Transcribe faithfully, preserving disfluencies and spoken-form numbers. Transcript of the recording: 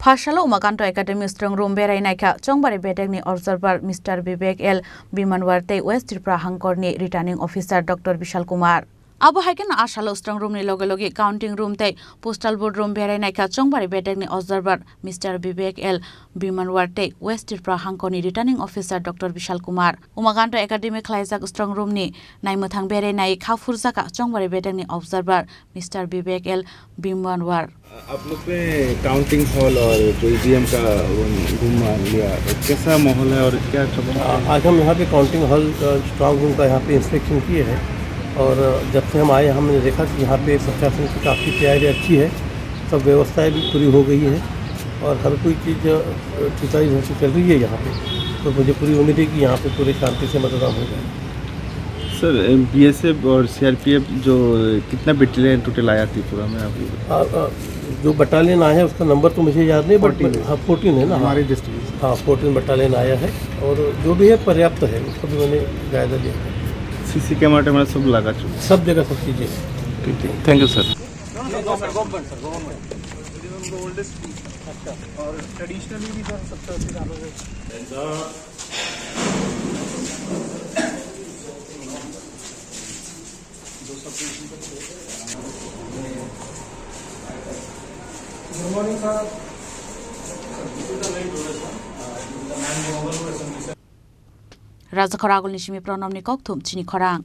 Phasalo Umakanto Academy strong room berai naikha Chongbari bedekni observer Mister Bibek L Bimanwar tei West Tripura hangkorni returning officer Doctor Bishal Kumar. Abo hai kheno a salo strong room ni loge loge counting room tei postal vote room berai naikha Chongbari bedekni observer Mister Bibek L Bimanwar tei West Tripura hangkorni returning officer Doctor Bishal Kumar. Umakanto Academy khlaijak strong room ni naimwthang berai nai kha phurjakha Chongbari bedekni observer Mister Bibek L Bimanwar. आप लोग पे counting hall और जो ईवीएम का वो घूम लिया, तो कैसा माहौल है और क्या खबर है? आ, आज हम यहाँ पे काउंटिंग हॉल, अ, स्ट्रांग रूम का यहाँ पे इंस्पेक्शन किए हैं और, अ, जब से हम आए, हमने देखा कि यहाँ पे प्रशासन की काफ़ी तैयारी अच्छी है, सब व्यवस्थाएं भी पूरी हो गई है और हर कोई चीज़, अ, सुचारू रूप से चल रही है यहाँ पे। तो मुझे पूरी उम्मीद है कि यहाँ पे पूरे शांति से मतदान हो जाए। सर, बीएसएफ और सीआरपीएफ जो कितना बटालियन टोटल आया त्रिपुरा में अभी? आ, आ, जो बटालियन आया है, उसका नंबर तो मुझे याद नहीं, but फोर्टीन। हाँ, फोर्टीन है ना, हाँ। हमारे डिस्ट्रिक्ट से। हाँ, फोर्टीन बटालियन आया है और जो भी है, पर्याप्त है, उसका भी मैंने जायजा लिया। सीसी कैमरा टैमरा सब लगा चुका है? सब जगह सब चीज़ें हैं। ठीक, ठीक। Thank you, sir. Government, sir, government. और ट्रेडिशनली भी, सर, सत्तर अस्सी सालों से। Rajakhor agulni simi Pranamni kokthum chini khorang.